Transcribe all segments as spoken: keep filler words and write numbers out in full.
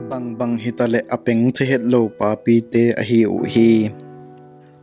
Bangbang hitaleh a peng thei het lo papite ahi uh hi.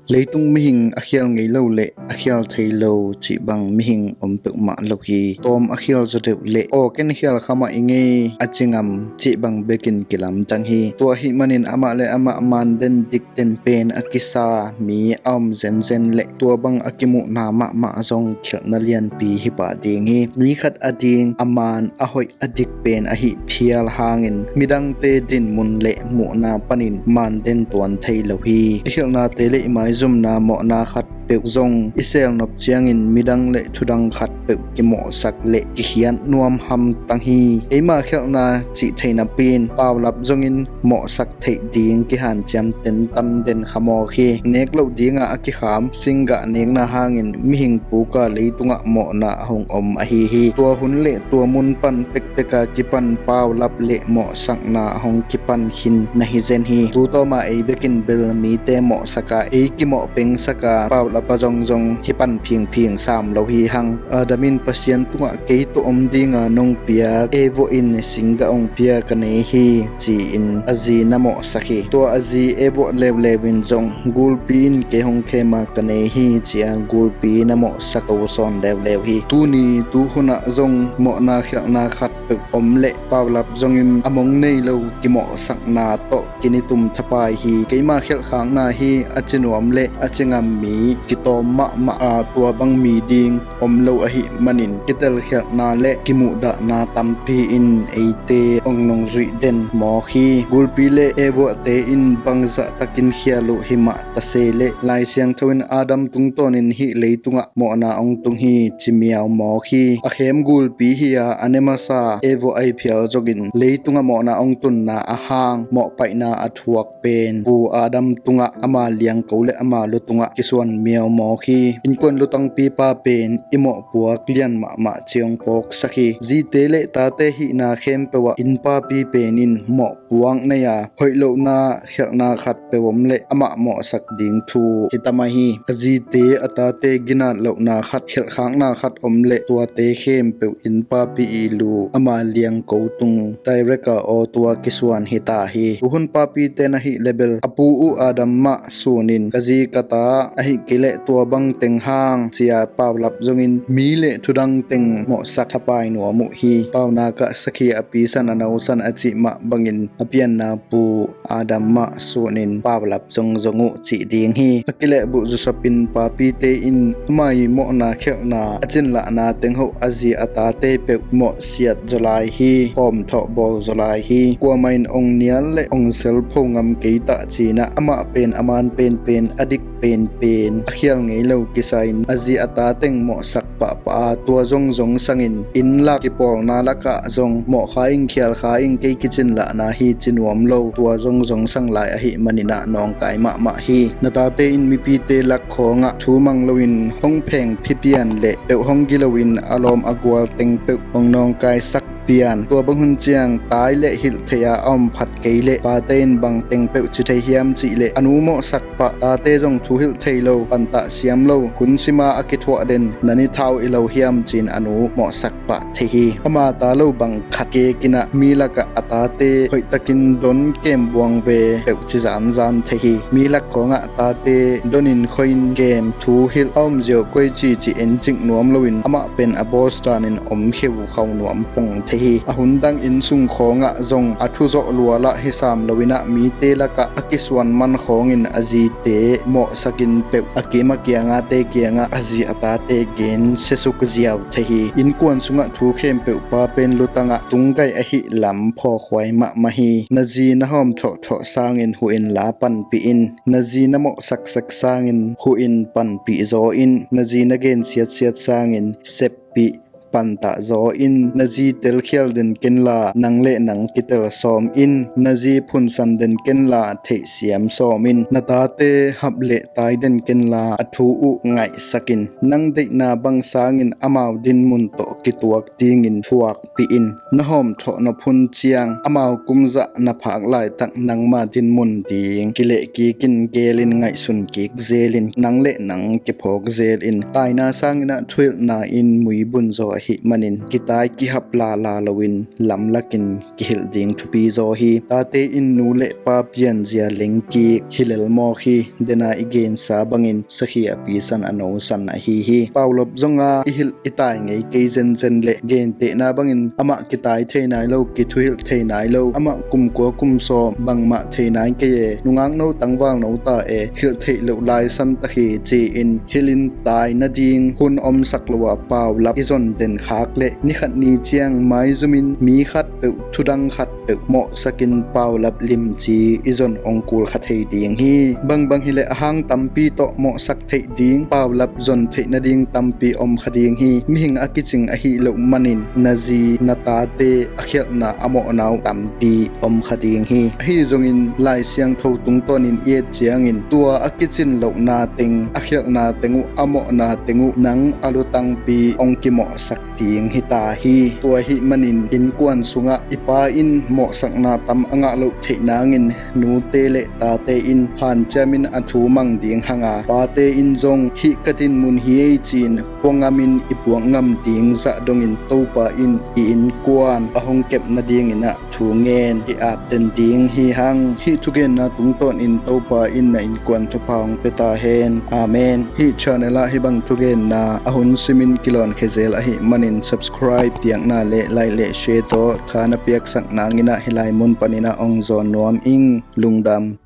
Leitung mihing a khial ngei lo le a khial thei lo cih bang mihing om peuhmah lo hi. Tawm a khial zaw deuh le aw ken khial kha mah i ngei a ci ngam cih bang bekin kilamdang hi. Tua ahih manin amah le amah man den dik den pen a kisa mi a om zenzen le tua bang a kimuhna mahmah zong khialhna lianpi hi pah ding hi. Mi khat a ding a man a hoih a dik pen ahi phial hangin midangte dinmun le muhna panin man den tuan thei lo hi. I khialhnate le i maizumna mawhna khat peuh zong i selnop ciangin midang le thudang khat peuh kimawhsak le kikhiat nuam hamtang hi. Eima khialhna cih theih napi in paulap zongin mawhsak theih ding kihanciam tentan den kha mawk hi. Nek loh dingah a kikham singgah nekna hangin mihing puka leitungah mawhna a hong om ahi hi. Tua hun le tua mun pan pekpeka kipan paulap le mawhsakna a hong kipan khin na hi zen hi. Tu tawma ei bekin bel mite mawhsaka ei kimawh pengsaka paulapa zongzong hi pan phingphing sam lo hi hang. Adam in Pasian tungah kei tawh om dinga nong piak Evo in singgah ong pia ka nei hi ci-in a zi na mawhsak hi. Tua a zi Evo leuleu in zong gulpi in kei hong khema ka nei hi ci-a gulpi na mawhsak to sawn leuleu hi. Tuni tuhunah zong mawhna khialhna khat peuh om le paulap zongin a mong nei lo kimawhsakna tawh kinitum thapai hi. Keima khialhkhakna hi a ci nuam le a ci ngam mi kitawm mahmah a tua bang mi ding om lo ahih manin kitelkhialhna le kimuhdahna tampi in eite ong nongzuih den mawk hi. Gulpi le Evote in bangzah takin khial uh himah tase le Lai Siangtho in Adam tungtawnin hih leitungah mawhna ong tung hi ci miau mawk hi. A khem gulpi hi-a a ne masa Evo ahi phial zongin leitungah mawhna ong tunna a hang mawhpaihna a thuak pen pu Adam tungah ama liangko le ama lu tungah kisuan miau mawk hi. Innkuan lutangpipa pen i mawhpuak lian mahmah ciong pawksak hi. Zite le tate hihna khempeuh ah innpapi pen in mawhpuak nei-a hoih lohna khialhna khat peuh om le amah mawhsak ding thu hi tamai hi. A zite a tate ginat lohna khat khialhkhakna khat om le tuate khempeuh innpapi i lu ama liangko tung taireka aw tua kisuan hita hi. Uhun papite na hih lebel a pu uh Adam mah sunin ka zi ka ta ahi kei leh tua bang teng hang cia paulap zongin mi le thudang teng mawhsak thapai nuam uh hi. Pauna kah sakhi a pisan a nausan a cih mah bangin a pianna pu Adam mah sunin paulap zongzong uh cih ding hi. A kilehbuh zusapin papite in amai mawhna khialhna a cinlahna tenghoh a zi a tate peuh mawhsiat zaw lai hi. Hawmthawh bawl zaw lai hi. Kuamah in ong nial le ong selpho ngam kei tah cinah amah pen a man penpen a dik penpen a khial ngei lo kisa in a zi a ta teng mawhsak pahpah a tua zongzong sangin inn lak kipawlna lakah zong mawhkha ing khialkha ing kei kicinlahna hi ci nuam lo tua zongzong sang lai ahih maninah nawngkai mahmah hi. Na tate in mipite lak khawngah thu mang loin hong pheng phipian le peuh hong gi loin a lawm a gual teng peuh hong nawngkaisak pian tua bang hun ciang tai le hilh thei-a a om phat kei le pate in bang teng peuh ci thei hiam cih le a nu mawhsak pah tate zong thu hilh thei lo pantah siam lo hun sima a kithuah den na ni thau i lo hiam cin a nu mawhsak pah thei hi. Ama ta lo bang khat kekinah mi lakah a tate hoihtakin don kembuang ve peuh ci zanzan thei hi. Mi lak khawngah tate donin khoin kem thu hilh a om ziau koi cici encik nuam loin amah pen a bawstanin om kheu khau nuam pong thei hi. A hun dang inn sung khawngah zong a thuzawh lualah hisam loinah mite lakah a kisuan man khawngin a zite mawhsakin peuh a kim a kiangate kiangah a zi a tate gen siasuk ziau thei hi. Innkuan sungah thu khempeuh pa pen lutangah tunggai ahi lam phawkhuai mahmah hi. Na zi na hawm thawhthawh sangin huhin la panpih in. Na zi na mawhsaksak sangin huhin panpih zaw in. Na zi na gen siatsiat sangin seppih pantah zaw in. Na zi telkhial den kenla nang le nang kitel sawm in. Na zi phunsan den kenla theihsiam sawm in. Na tate hap le tai den kenla a thu uh ngaihsak in. Nang deihna bang sangin amau dinmun tawh kituak dingin thuakpih in. Na hawmthawh na phun ciang amau kumzah na phak laitak nangma dinmun ding kilehkik in gel in ngaihsun kik zel in nang le nang kiphawk zel in. Taina sanginah thuhilhna in muibun zaw Hih manin kitai kihap lala loin lamlakin kihilh ding thupi zaw hi. Tate in nu le pa pianzia lengkik hi lel mawk hi. Dena i gensa bangin sakhi a pisan a nosan ahi hi. Paulap zonga i hilh i tai ngei kei zenzen le gentehna bangin amah kitai thei nai lo, kithuhilh thei nai lo, amah kum kua kum sawm bangmah thei nai kei e, nungakno tangvalno ta e, hilh theih loh laisan tak hi ci-in hilhin tai nading hun omsak lo a paulap i zon den khak le nikhat ni ciang maizumin mi khat peuh, thudang khat peuh mawhsakin paulap limci i zon ong kul kha thei ding hi. Bangbang hileh a hang tampi tawh mawhsak theih ding, paulap zon theih nading tampi om kha ding hi. Mihing a kicing ahi loh manin na zi na tate a khialhna a mawhna uh tampi om kha ding hi. Ahi zongin Lai Siangtho tungtawnin i et ciangin tua a kicin lohna teng, a khialhna teng uh, a mawhna teng uh nang a lutangpi ong kimawhsak ding hi ta hi. Tua hih manin innkuan sungah i pa in mawhsakna tam a ngah loh theih nangin nute le tate in hanciamin a thu mang ding hanga, pate in zong hih ka dinmun hi ei ci-in puangamin i puak ngam ding zah dongin Topa in i innkuan a hong kep nadingin ah thu ngen i apten ding hi hang. Hih thugenna tungtawnin Topa in na innkuan thupha hong pia ta hen. Amen. Hih channel ah hih bang thugenna a hun simin kilawn khezel ahi manin subscribe piakna le like le share tawh tha na piaksak nangin ah hih lai mun panin ah ong zawn nuam ing. Lungdam.